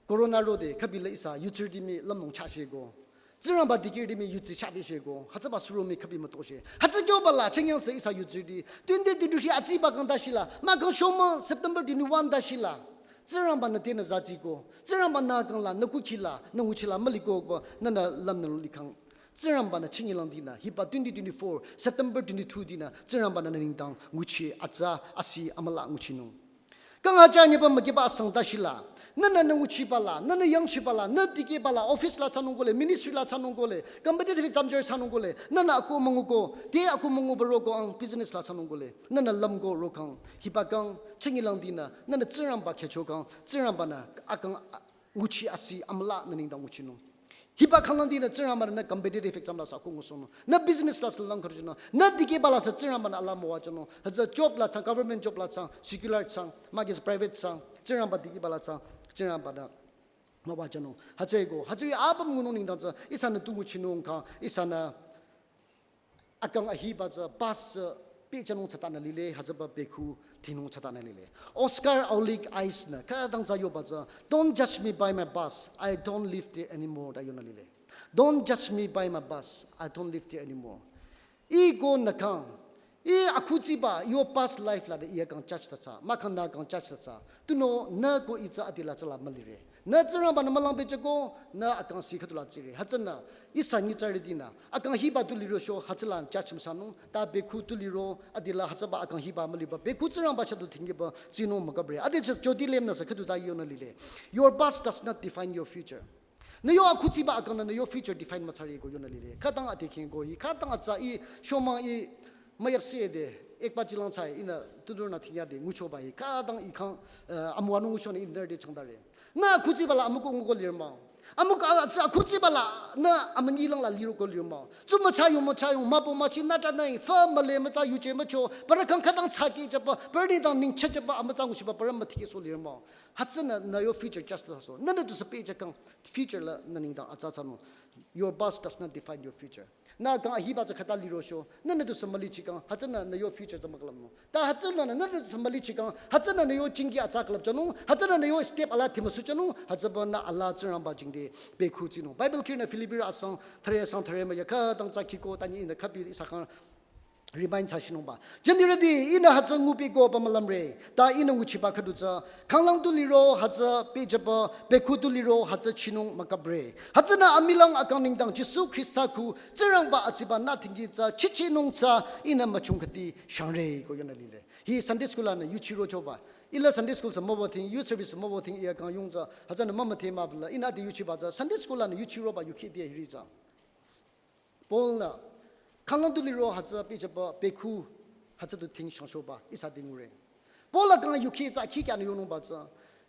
Corona rode, khübila ihsa yutsirüti mii lümnung chasheko. Tsingrangba dikehrüti mii yutsi chapisheko. Hütsüba suro mii khübi mütoshe. Hütsü kyoba la, chengyang sü ihsa yutsirüti. Twenty twenty-three atsiba kang tashi la. Mahkhang shomang September twenty-one tashi la. Tsingrangba nü te nü zatsiko. Tsingrangba nü kang la, nü kukhi la, nü nguchi la, müliko ko, nü nü lümnü likhang. Tsingrangba nü chingilang dinü. Hiba twenty twenty-four, September twenty-two dinü. Tsingrangba nü nü nengdang, nguchi, atsa, asi, amüla, nguchinung. Kang aja nyiba mükiba asang tashi la. Nünü nü nguchiba la, nünü yangchiba la, nü dikehba la, office la thsanung ko le, ministry la thsanung ko le, competitive exam jüre thsanung ko le, nünü ako münguko, te ako münguba roko ang business la thsanung ko le, nünü lümko rokang, hiba kang, chingilang dinü, nünü Tsingrangba khyücho kang, Tsingrangba nü akang nguchi asi amüla nü nengdang nguchinung. Hiba khanglang dinü Tsingrangba nü competitive exam la sü ako ngusohnung. Nü business la sü lang khürüchinung. Nü dikehba la sü Tsingrangba nü ala müwajünung. Hütsü job la thsang, government job la thsang, secular thsang, mahkhang sü private thsang, Tsingrangba dikehba la thsang, Tsingrangba nü müwajünung. Hütsüeko, hütsüri apüm ngunung nengdang tsü, ihsanü tu nguchinung kang, ihsanü akang ahiba tsü, past tsü, pehjünung thsatanü lile, hütsüba bekhu, thinung thsatanü lile. Oscar Aulic Ice nü, khütang tsü yoba tsü, "Don't judge me by my past, I don't live there anymore," ta yonü lile. "Don't judge me by my past, I don't live there anymore." Ih ko nü kang, ih akhutsiba, yo past life la de iya kang judge thsa, mahkhang nü kang judge thsa. Tunüo nü ko ih tsü adila tsü la mülire. Nü Tsingrangba nü mülang pehjüko, nü akang si khüdu la tsire. Hütsünü, ihsa nyitsarütinü, akang hiba tu liro sho, hütsüla judge müsanung, ta bekhu tu liro, adila hütsüba akang hiba müliba, bekhu Tsingrangba chah du thingkiba, tsinung mükabre. Ade chah jodi lem nü sü khüdu ta yonü lile. Your past does not define your future. Nü yo akhutsiba akang nü yo future define müthsare ko yonü lile. Khütang ade khingko hi, khütang atsa i, shomang i, müyapsede, ekba chilang tsai, ihnü tudur nü thingya de, nguchoba hi, khütang i khang, eh, amüwanung nguchonü ihnü de changdare. Nü akhutsiba la amüko nguko lirmang. Amüko atsa akhutsiba la, nü amünyi lang la liroko lirmang. Tsu müchayong, müchayong, müpo müchi, nü ta nai, fa müle mütsa yuje mücho, para khang khütang tsaki jaba, para nengdang ningcheh jaba, amütsa ngushiba, para müthike so lirmang. Hütsünü nü yo future just la so. Nünü du sü pehjü kang future la nü nengdang atsa thsanung. Your past does not define your future. Nü kang ahiba tsü khüta liro sho. Nünü du sü mülichi kang. Hütsünü nü yo future tsü mükülamnung. Ta hütsülanü nünü du sü mülichi kang. Hütsünü nü yo jingki atsa külüp thsanung. Hütsünü nü yo step ala thimüsu thsanung. Hütsübanü ala Tsingrangba jingte bekhu tsinung. Bible kirinü Filipirü asang thüre asang thüre mah ya khütang tsü kiko tanyi ihnü khübi ihsa kang remind thsashinungba. Jünirüti ihnü hütsü ngupi ko pümülamre. Ta ihnü nguchiba khüdu tsü. Khanglang tu liro hütsü pehjüba, bekhu tu liro hütsü chinung müküpre. Hütsünü amilang akang nengdang Jisu Khrista kuh Tsingrangba atsiba nü thingki tsü chichinung tsü ihnü müchung khüti shangre ko yonü lile. Hi Sunday school lanü yuchiro choba. Ila Sunday school tsü mübo thing, youth service mübo thing iya kang yung tsü. Hütsünü mümüdhe mübüla. Ihnü ade yuchiba tsü Sunday school lanü yuchiroba yukhi de hiri tsü. Paul-nü, khanglang tu liro hütsü pehjüba bekhu hütsü du thing shangshoba, ihsa de ngure. Paul akang yukhi tsü khi kyanü yonungba tsü.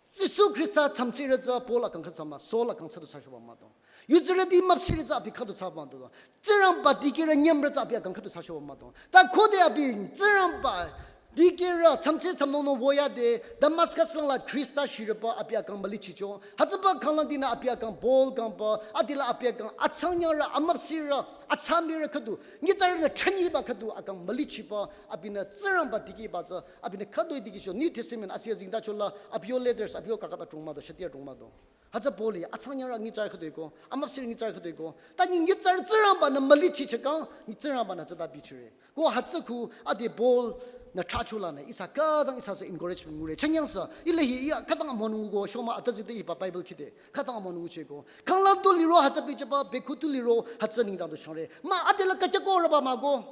Jisu Khrista chümchirü tsü Paul akang khüdu thsa mah, Saul akang tsü du thsashoba mah do. Yuzirüti müpsirü tsü abi khüdu thsa mah do. Tsingrangba dikehrü nyümrü tsü abi akang khüdu thsashoba mah do. Ta khode abi Tsingrangba dikehrü chümchi chümnung nü woyade Damascus lang la Khrista shirüba abi akang mülichicho. Hütsüba khanglangtinü abi akang Paul kangba, adila abi akang atsangnyarü, amüpsirü, atsamirü khüdu. Nyitsarünü chünyiba khüdu akang mülichiba, abinü Tsingrangba dikehba tsü, abinü khüdu dikehcho. New Testament asiya zingdacho la, abi yo letters, abi yo kakata chungmado, shatiya chungmado. Hütsü Paul-i, atsangnyarü nyitsarü khüdu eko, amüpsirü nyitsarü khüdu eko. Tanyi nyitsarü Tsingrangbanü mülichichekang, Tsingrangbanü tsüta bichire. Ko hütsü kuh ade Paul-nü thracho lanü ihsa khütang ihsa sü encouragement ngure. Chünyangsü, ilehi iya khütang amüwanung ko, shoma atazide iba Bible khide. Khütang amüwanung cheko. Khanglang tu liro hütsü pehjüba, bekhu tu liro hütsü nengdang du shangre. Mah adela kakyako roba mah ko.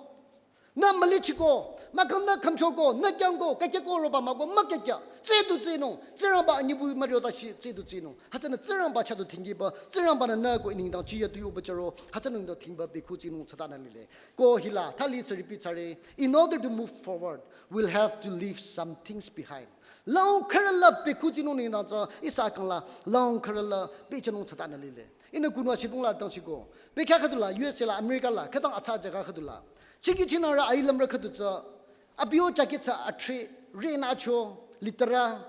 Nü mülichiko, mahkhang nü khümchoko, nü kyangko, kakyako roba mah ko, mükyakya. Tsü du tsünung, Tsingrangba anyibu mürio tashi tsü du tsünung. Hütsünü Tsingrangba chah du thingkiba, Tsingrangbanü nü ko nengdang chiya tu yoba charo, hütsü nengdang thingba bekhu tsünung thsatanü lile. Ko hila, thali tsü repeat thsare, in order to move forward, we'll have to leave some things behind. Lang khürü la bekhu tsünung nengdang tsü, ihsa kang la, lang khürü la pehjünung thsatanü lile. Ihnü kunwa shibung la tangshiko. Bekhyah khüdu la, U S A la, America la, khütang atsa jaga khüdu la. Chiki chinarü ailümrü khüdu tsü, abi yo jacket tsü athri, rinü acho, litera.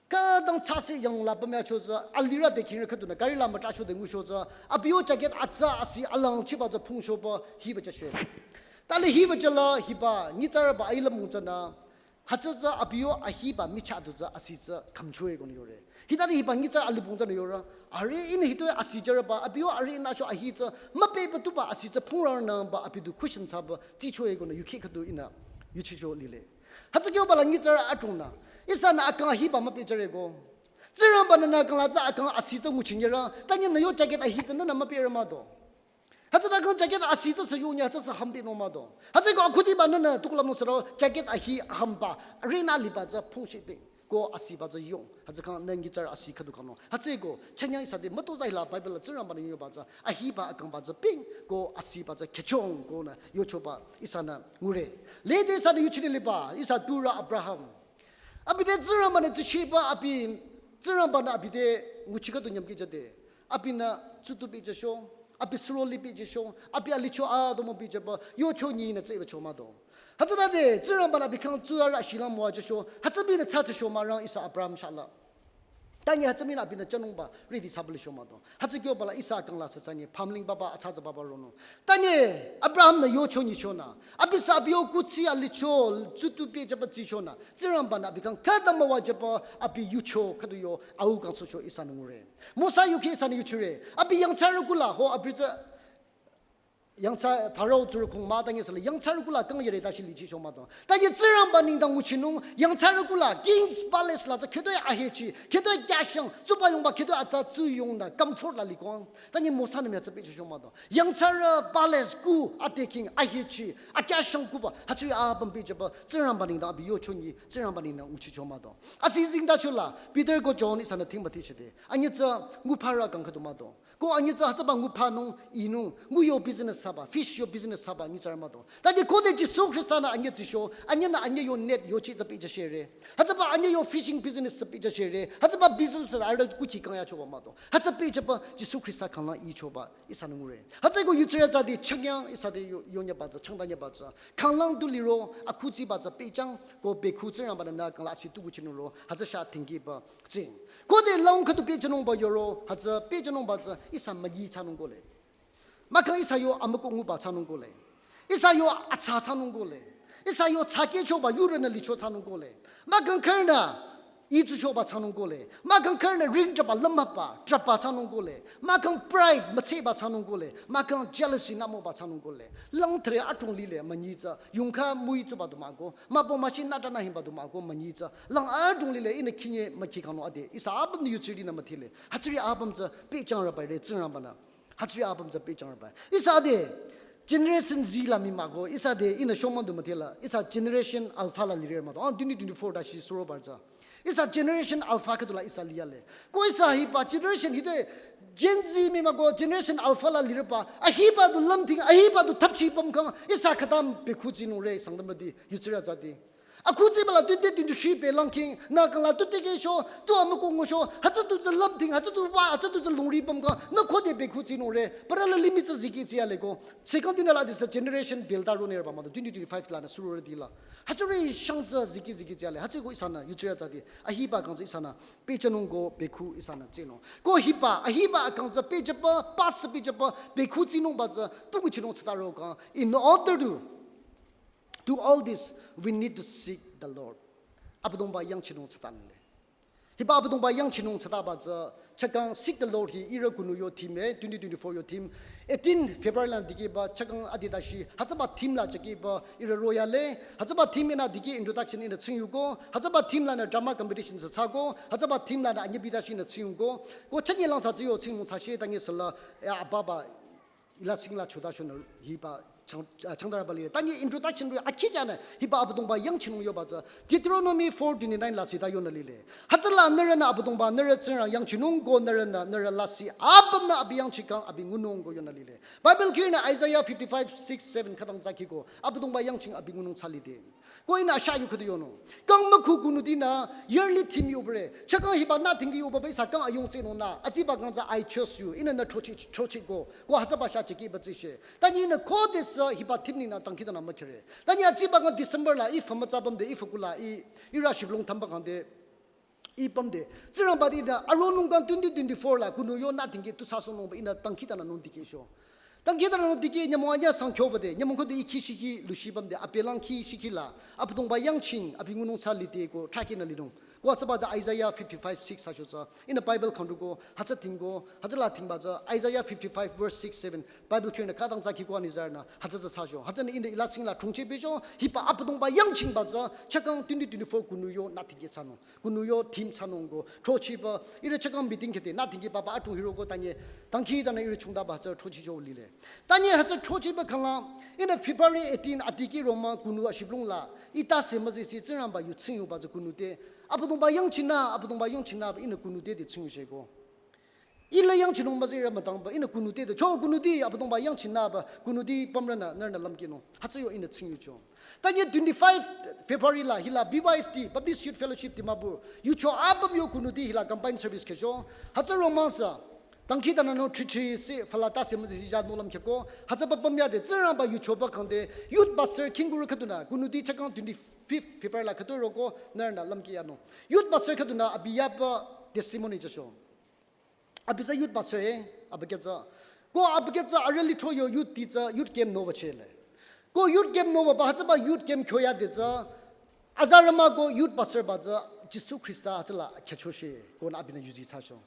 Khütang tsase yang la pamya cho tsü, alirü de kinrü khüdunü, gari la mütracho de ngusho tsü, abi yo jacket atsa asi alang chiba tsü phungshoba hiba cha shwe. Tali hiba cha la hiba, nyitsarüba ailüm mung tsünü, hütsü tsü abi yo ahiba michah du tsü asi tsü khümchoe konü yore. Hitade hiba nyitsarü alibung tsünü yore. Are ihnü hitoi asi jarüba, abi yo are ihnü cho ahi tsü, müpehba tuba asi tsü phungrarünüba abi du question thsaba, tichoe konü yukhi khüdu ihnü, yuchicho lile. Hütsü kyoba la nyitsarü atungnü. Ihsanü akang ahiba müpehjüre ko. Tsingrangbanü nü kang la tsü akang asi tsü nguchinyerü. Tanyi nü yo jacket ahi tsü nünü müpehrü mah do. Hütsüta kang jacket asi tsü sü yonyi, hütsü sü hambi nung mah do. Hütsüko akhudiba nünü tuklüm nung sürü jacket ahi ahamba. Rinü liba tsü phungshibi. Ko asiba tsü yong. Hütsü kang nü nyitsarü asi khüdu kang nung. Hütsüko, chünyang ihsa de mütozah hila Bible la Tsingrangbanü yoba tsü. Ahiba akangba tsü ping. Ko asiba tsü kechong. Konü yochoba ihsanü ngure. Lede ihsanü yuchini liba. Ihsa turü Abraham. Abi te Tsingrangbanü tsichiba abi, Tsingrangbanü abi te nguchi khüdu nyümki jade. Abinü tsutu pehjücho, abi suro li pehjücho, abi alicho adomo pehjüba, yocho nyinü tsü iba cho mah do. Hütsütade, Tsingrangbanü abi kang tsurü ashilang müwajücho, hütsübinü tsü tsücho mah rang ihsa Abraham shahla. Tanyi hütsübinü abinü jünungba, ridi sabali cho mah do. Hütsü kyoba la ihsa kang la sü tsünyi, pamling baba, atsa tsü baba ronung. Tanyi, Abraham-nü yocho nyichonü. Abi sü abi yo kuthsi alicho, tsutu pehjüba tsichonü. Tsingrangbanü abi kang khüta müwajüba, abi yucho, khüdu yo, au kang socho ihsanü ngure. Mosa yukhi ihsanü yuchire. Abi yangthsarü kula, ho abi tsü yangthsa Pharaoh tsurü kong mah tangi sala yangthsarü kula kang yere tashi lichi shoma do. Tangi Tsingrangba nengdang nguchinung yangthsarü kula King's Palace la tsü khütoi ahechi, khütoi kyashang, tsuba yongba khütoi atsa tsuyong da comfort la likong. Tangi Mosa nü mya tsü pechi shoma do. Yangthsarü palace ku ate king ahechi, akyashang kuba, hütsüri apüm pechaba, Tsingrangba nengdang abi yochonyi, Tsingrangba nengdang nguchi shoma do. Asi zingda shula, Peter ko John ihsanü thingba tichide. Anyi tsü nguphara kang khüdu mah do. Ko anyi tsü hütsüba nguphanung, inung, nguyo business thsaba, fish yo business thsaba, anyi tsü mah do. Tadi khode Jisu Khrista nü anyi tsü sho, anyi nü anyi yo net yochi tsü pecha shere. Hütsüba anyi yo fishing business tsü pecha shere. Hütsüba business la arda kuchi kang ya choba mah do. Hütsü pechaba Jisu Khrista kanglang i choba, ihsanü ngure. Hütsü ko yutsire tsü di changyang, ihsa di yo, yo nyaba tsü, changda nyaba tsü. Kanglang du liro, akutsi ba tsü pechang, ko bekhu Tsingrangba nü kangla asi tu kuchinung ro, hütsü sha thingi ba, tsing. Khode lang khüdu pechanungba yoro, hütsü pechanungba tsü ihsa magi chanung kole. Mahkhang ihsa yo amüko nguba chanung kole. Ihsa yo atsa chanung kole. Ihsa yo tsake choba yurü nü licho chanung kole. Mahkhang khürünü itsu choba chanung kole. Mahkhang khürünü ring chaba lamhaba, chaba chanung kole. Mahkhang pride mütseba chanung kole. Mahkhang jealousy nü moba chanung kole. Lang thre atung lile manyi tsü yungkha mui tsuba du mah ko. Mahbo machi nü ta nü himba du mah ko manyi tsü. Lang atung lile ihnü khinye machi kangno ade. Ihsa apüm nü yutsiri nü müthile. Hütsüri apüm tsü pechang rabai re Tsingrangba nü. Hütsüri apüm tsü pechang rabai. Ihsa de generation Z la mi mah ko. Ihsa de ihnü shomang du müthila. Ihsa generation alpha la lire mah do. Ah, twenty twenty-four dashi suro bar tsü. Ihsa generation alpha khüdu la ihsa liyale. Ko ihsa hiba generation hide Gen Z mi mah ko generation alpha la lireba. Ahiba du lamthing, ahiba du thapchi pam kang. Ihsa khütam bekhu tsinung re Sangtam rüti, yutsira tsü di. Akutsi bala twenty twenty-three pe lang king, nü kangla tu teke sho, tu amüko ngo sho, hütsü tu tsü lamthing, hütsü tu wa, hütsü tu tsü lungri pam kang. Nü khode bekhu tsinung re. Para la limit tsü ziki tsi ale ko. Second dinü la this generation build up ro ne ba mah do, twenty twenty-five la nü suru re di la. Hütsüri shang tsü ziki ziki tsi ale. Hütsü ko ihsanü yutsira tsü di. Ahiba kang tsü ihsanü pechanung ko bekhu ihsanü tsinung. Ko hiba, ahiba kang tsü pechaba, pas pechaba, bekhu tsinungba tsü, tu kuchinung tsüta ro kang. In order to do all this, we need to seek the Lord. Abüdongba yangchinung tsüta nile. Hiba Abüdongba yangchinung tsütaba tsü, chakang Seek the Lord hi ihrü kunu yo theme, twenty twenty-four yo theme. Eighteen February la dikehba chakang adi dashi, hütsüba theme la chakehba ihrü royale, hütsüba theme ihnü dikeh introduction ihnü tsingyu ko, hütsüba theme lanü drama competition sa tsako, hütsüba theme lanü anyi bidashi ihnü tsingyu ko, ko chanye lang sa tsiyo tsingmung sa she tangi sala, ya ababa, ila singla choda shonü hiba chang, ah, changdara bali. Tangi introduction ri akhi kyanü hiba Abüdongba yangchinung yoba tsü. Deuteronomy four twenty-nine la sita yonü lile. Hütsüla nührünü Abüdongba nührü Tsingrang yangchinung ko nührünü nührü lasih apümnü abi yangchikang abi ngunung ko yonü lile. Bible khirünü Isaiah fifty-five six seven khütang tsakhi ko Abüdongba yangching abi ngunung tsü lide. Ko ihnü asha yu khüdu yonung. Kang mükhu kunutinü yearly theme yobare. Chakang hiba nü thingi yoba ba ihsa kang ayung tsinung nü. Atsiba kang tsü I chose you. Ihnü nü throchi, throchi ko. Ko hütsüba sha chikehba tsishe. Tanyi ihnü khodesü hiba theme ninü tangkhitanü mükhire. Tanyi atsiba kang December la, if hamatsabam de, if kula, i, ihrü shiblung thamba kang de. Ipüm de, Tsingrangba di da, aronung kang twenty twenty-four la, kunu yo nü thingi tu saso nungba ihnü tangkhitanü nung dikeh sho. Tangkhitanü nung dikeh nyümong anya sang kyoba de, nyümong khode ikhi shikhi lushibam de, apelang khi shikhi la, Abüdongba yangching, abi ngunung tsü lide ko, trakinü linung. Ko hütsüba tsü Isaiah fifty-five six sa sho tsü, ihnü Bible kangdu ko, hütsü thing ko, hütsüla thingba tsü, Isaiah fifty-five verse six seven, Bible khirünü khütang tsakhi ko anizarnü, hütsü tsü sa sho. Hütsünü ihnü ila singla thungche pe sho, hiba Abüdongba yangchingba tsü, chakang twenty twenty-four kunu yo nü thingi tsünung. Kunu yo theme tsünung ko, throchiba, ihrü chakang meeting khete, nü thingi papa atung hiro ko tanyi, tangkhitanü ihrü chungdaba tsü throchicho lile. Tanyi hütsü throchiba kangla, ihnü February eighteen adikeh romang kunu ashiblung la, ita se müzisi Tsingrangba yu tsingyuba tsü kunu te, Abüdongba yangchinü, Abüdongba yangchinü, ihnü kunu te de tsingyu she ko. Ila yangchinung müzirü mütangba, ihnü kunu te de, cho kunu te, Abüdongba yangchinüba, kunu te pümrünü, nührünü lümkinung. Hütsü yo ihnü tsingyucho. Tanyi twenty-five February la hila B Y F T, Baptist Youth Fellowship Dimapur, yucho apüm yo kunu te hila combined service khecho. Hütsü romang sa, tangkhitanü no thri thri se, fala ta se müzi ja no lüm kheko. Hütsüba pümya de, Tsingrangba yuchoba kang de, youth pastor khingkuri khüdunü, kunu te chakang twenty-fifth February la khüdu roko, nührünü lümki yanung. Youth pastor khüdunü abi yaba testimony chasho. Abi tsü youth pastor e, abi kya tsü. Ko abi kya tsü areli throyo youth ti tsü youth camp noba chele. Ko youth camp noba ba hütsüba youth camp kyoya de tsü. Azarüma ko youth pastor ba tsü Jisu Khrista hütsüla kyacho she ko nü abinü yuzi thsacho.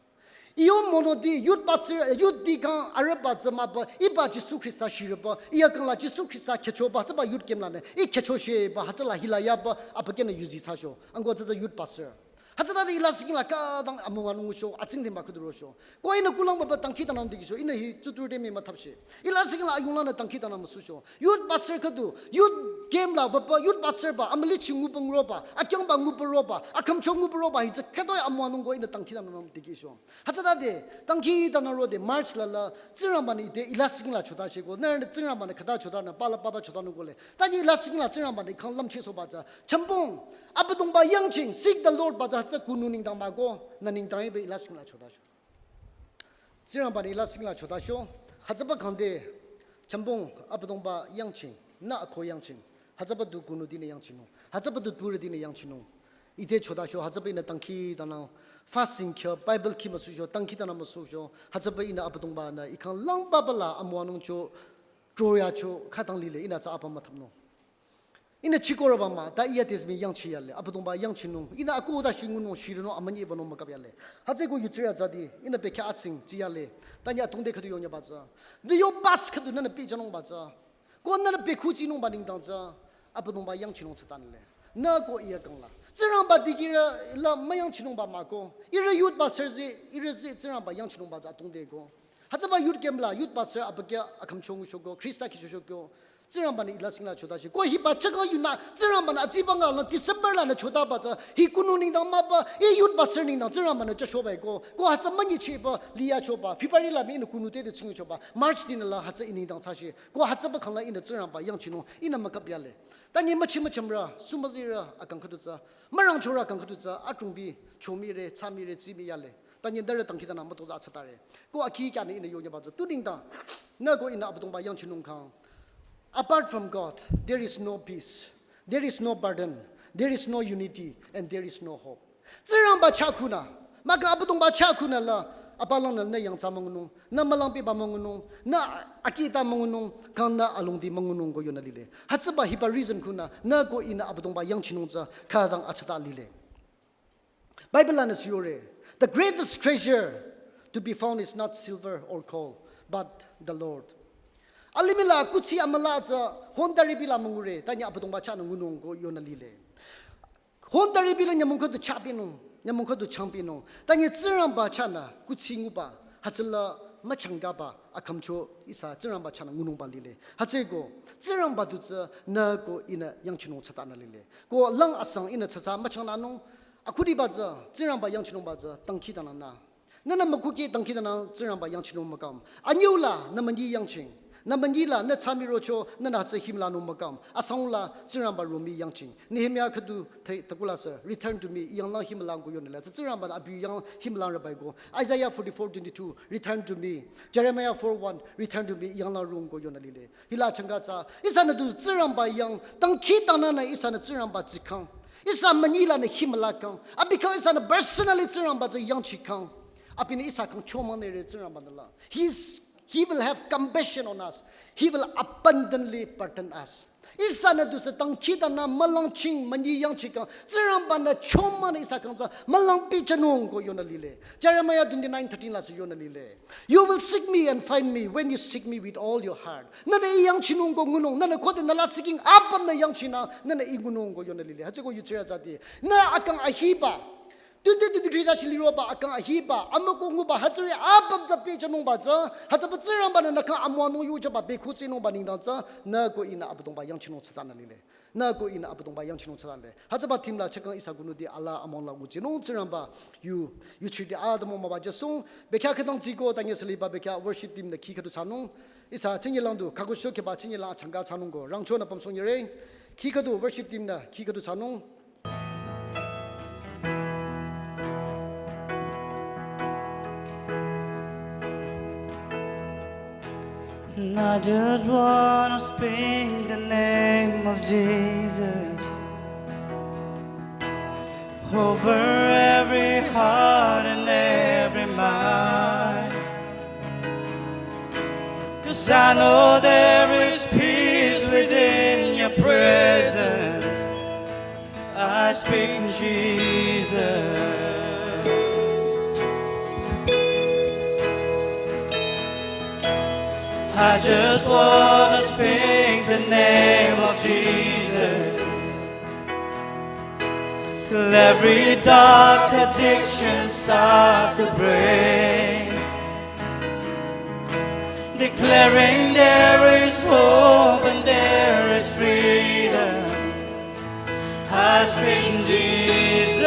Iyo mono di youth pastor, youth di kang arüba tsü mah ba, iba Jisu Khrista shirüba, iya kang la Jisu Khrista khyüchoba, tsüba youth camp lanü, ih khyüchosheba, hütsüla hila yaba, abükyünü yuzi thsacho, angko tsü tsü youth pastor. Hütsütade ila siking la khütang amüwanung sho, atsingdhingba khüdu rosho. Ko ihnü kulang baba dangkhidangnang dikehcho, ihnü hi tsuturü te mii müthapshe. Ila siking la ayunglanü dangkhidangnang müsucho. Youth pastor khüdu, youth camp la baba, youth pastor ba, amülichi nguba nguroba, akyangba nguba roba, akhümcho nguba roba, hi tsü khütoi amüwanung ko ihnü dangkhidangnang dikehcho. Hütsütade, dangkhidangnang rode March la la, Tsingrangbanü ite ila siking la chotashe ko, nührünü Tsingrangbanü khüta chotanü, pala papa chotanung kole. Tanye ila siking la Tsingrangbanü khang lümchehsohba tsü. Chambong, Abüdongba yangching, seek the Lord ba tsü hütsü kunu nengdang mah ko, nü nengdang ibe ila siking la chotasho. Tsingrangbanü ila siking la chotasho, hütsüba khangde, chambong, Abüdongba yangching, nü ako yangching, hütsüba du kunu dinü yangchinung, hütsüba du purü dinü yangchinung. Ite chotasho, hütsüba ihnü dangkhidangnang, fasting kyo, Bible khi müsucho, dangkhidangnang müsucho, hütsüba ihnü Abüdongbanü, ih khang lang baba la amüwanung cho, troyacho, khütang lile, ihnü tsü apa müthapnung. Ihnü chiko roba mah, ta iya tesmi yangchi yale, Abüdongba yangchinung, ihnü ako ta shingunung, shirinung, amünyi banung mükap yale. Hütsü ko yutsirü tsüdi, ihnü bekhyah atsing, chi yale, tanye atungde khüdu yonyaba tsü. The yo pas khüdu nünü pehjanungba tsü. Ko nünü pehkhuchinungba nengdang tsü, Abüdongba yangchinung tsütanle. Nü ko iya kang la. Tsingrangba dikehrü la müyangchinungba mah ko. Ihrü youth pastor tsü, ihrü tsü Tsingrangba yangchinungba tsü atungde ko. Hütsüba youth camp la, youth pastor abükyü akhümcho ngucho ko, Khrista khyücho ko. Tsingrangbanü ila siking la chotashe. Ko hiba chaka yunü, Tsingrangbanü atsiba nga la December lanü chotaba tsü, hi kunu nengdang mah ba, ih youth pastor nengdang Tsingrangbanü chashoba ko. Ko hütsü münyichehba, liyachoba, February la mii ihnü kunu te de tsingyuchoba, March dinü la hütsü ih nengdang thsashe. Ko hütsüba khang la ihnü Tsingrangba yangchinung, ihnü mükap yale. Tanye müchi müchamrü, sumüzirü, akang khüdu tsü, mürangchorü akang khüdu tsü, atrungbi, chomire, tsamire, tsimi yale. Tanye nührü dangkhidangnang mütozah atsatare. Ko akhi kyanü ihnü yonyaba tsü, tu nengdang, nü ko ihnü Abüdongba yangchinung khang. Apart from God, there is no peace, there is no pardon, there is no unity, and there is no hope. Tsingrangba chah khunü, mahkhang Abüdongba chah khunü la, apalangnü nü yangthsa müngunung, nü mülang pehba müngunung, nü akita müngunung, kang nü alongdi müngunung ko yonü lile. Hütsüba hiba reason khunü, nü ko ihnü Abüdongba yangchinung tsü, khütang atsata lile. Bible lanü siyore, the greatest treasure to be found is not silver or gold, but the Lord. Alimih la kuthsi amüla tsü, hondaribi la müngure, tanye Abüdongba chahnü ngunung ko yonü lile. Hondaribi la nyümong khüdu chahpinung, nyümong khüdu changpinung. Tanye Tsingrangba chahnü kuthsi nguba, hütsüla müchangkaba, akhümcho ihsa Tsingrangba chahnü ngunungba lile. Hütsüeko, Tsingrangba du tsü, nü ko ihnü yangchinung tsütanü lile. Ko lang asang ihnü tsütsü müchanglanung, akhudiba tsü, Tsingrangba yangchinungba tsü, dangkhidangnangnü. Nünü mükuki dangkhidangnang Tsingrangba yangchinung mükam. Anyüu la nü münyi yangching. Nü münyi la nü tsami rocho nünü hütsü himlanung mükam. Asang la Tsingrangba romi yangching. Nehemia khüdu te-, tekula sü, "Return to me, yanglang himlang ko yonü la." Tsü Tsingrangba abi yang himlang rabai ko. Isaiah forty-four twenty-two, "Return to me." Jeremiah four one, "Return to me, yanglang rung ko yonü lile. Hila changka tsü, ihsanü du Tsingrangba yang, dangkhidangnangnü ihsanü Tsingrangba tsikang. Ihsa münyi lanü himlakang. Abi kang ihsanü personally Tsingrangba tsü yangchikang. Abinü ihsa kang chomang nere Tsingrangba nü la. He's, he will have compassion on us. He will abundantly pardon us. Ihsanü du sü dangkhidangnang mülangching münyi yangchikang. Tsingrangba nü chomang nü ihsa kang tsü mülang pichanung ko yonü lile. Jeremiah twenty-nine thirteen la sü yonü lile. "You will seek me and find me when you seek me with all your heart." Nünü ih yangchinung ko ngunung, nünü khode nü la siking apüm nü yangchinü, nünü ih ngunung ko yonü lile. Hütsüeko yuchira tsüdi. Nü akang ahiba. Twenty twenty-three la chiliroba akang ahiba. Amüko nguba hütsüri apüm tsü pichanungba tsü. Hütsüba Tsingrangba nü nü kang amüwanung yuchaba bekhu tsinungba nengdang tsü. Nü ko ihnü Abüdongba yangchinung tsütanü lile. Nü ko ihnü Abüdongba yangchinung tsütanü lile. Hütsüba team la chakang ihsa kunu di ala amüwanung la nguchinung Tsingrangba yu, yuchirdi atümung mübü jüsung. Bekhyah khütang tsiko tanye seliba bekhyah worship team nü khi khüdu thsanung. Ihsa chinyi lang du, kako shokeba chinyi lang changka thsanung ko. Rangchonü pümsong yire. Khi khüdu worship team nü khi khüdu thsanung. And I just wanna speak the name of Jesus over every heart and every mind. 'Cause I know there is peace within your presence. I speak Jesus. I just wanna speak the name of Jesus till every dark addiction starts to break, declaring there is hope and there is freedom. I speak Jesus.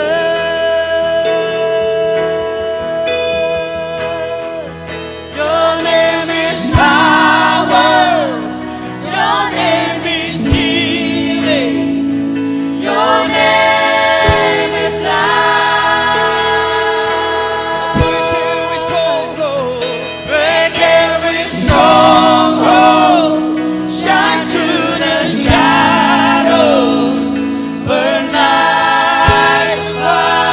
Your name is power. Your name is healing. Your name is life. Break every stronghold. Break every stronghold. Shine through the shadows. Burn like fire.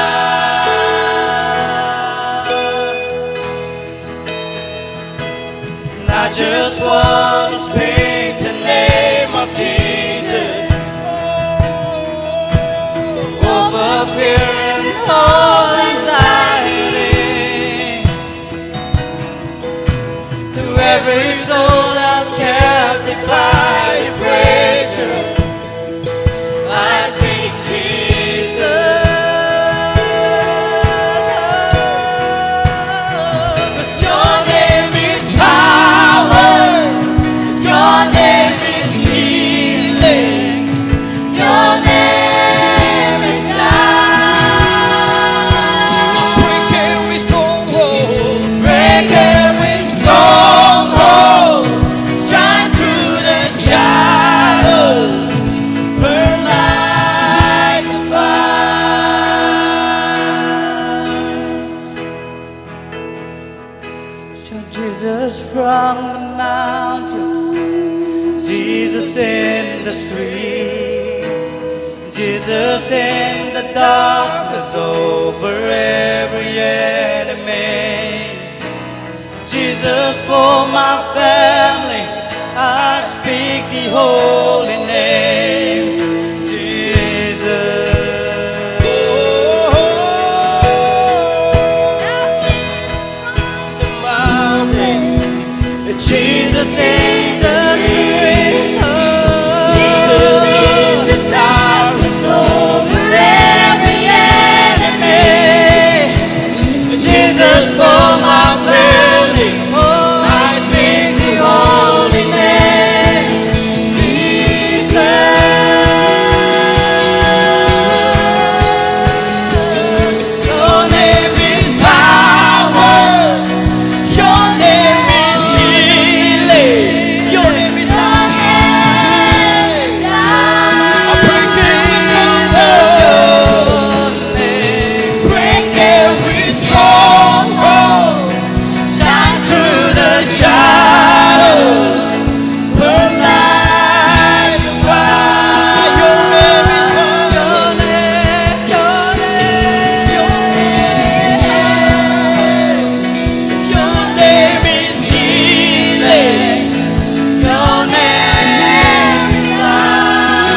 And I just wanna speak the name of Jesus over fear and all anxiety. To every soul held captive by depression, I speak Jesus. 'Cause your name is power. 'Cause your name is healing. Your name is life. Break every stronghold. Break every stronghold. Shine through the shadows. Burn like a fire. Shout Jesus from the mountains, Jesus in the streets, Jesus in the darkness over every enemy. Jesus for my family, I speak the holy name, Jesus. Oh, the mountains. Jesus in the streets. Jesus in the darkness over every enemy. Jesus for my family. I speak the holy name. Jesus. Your name is power. Your name is healing. Your name is life. I break every stronghold. Break every stronghold. Shine through the shadows. Burn like a fire. Your name is power. Your name, your name, your name. 'Cause your name is healing. Your name is life.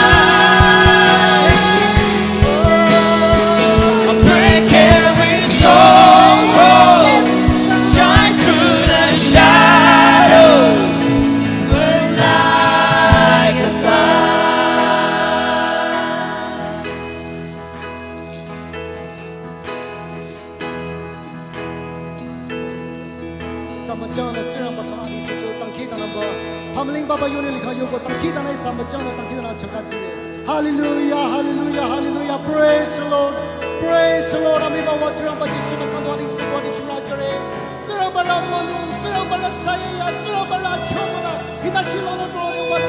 Oh, break every stronghold. Shine through the shadows. Burn like a fire. Samajana Tsingrangba khyang anengse cho dangkhidangnangba. Phamüling papa yoni likhang yoko dangkhidangnang samajana dangkhidangnang changka jire. Hallelujah, hallelujah, hallelujah. Praise the Lord. Praise the Lord. Amiba wa Tsingrangba Jisu na khyang anengse ko anengse jure. Tsingrangba la manu, Tsingrangba la tsaya, Tsingrangba la chomana. Hita shilano tro ne wa ne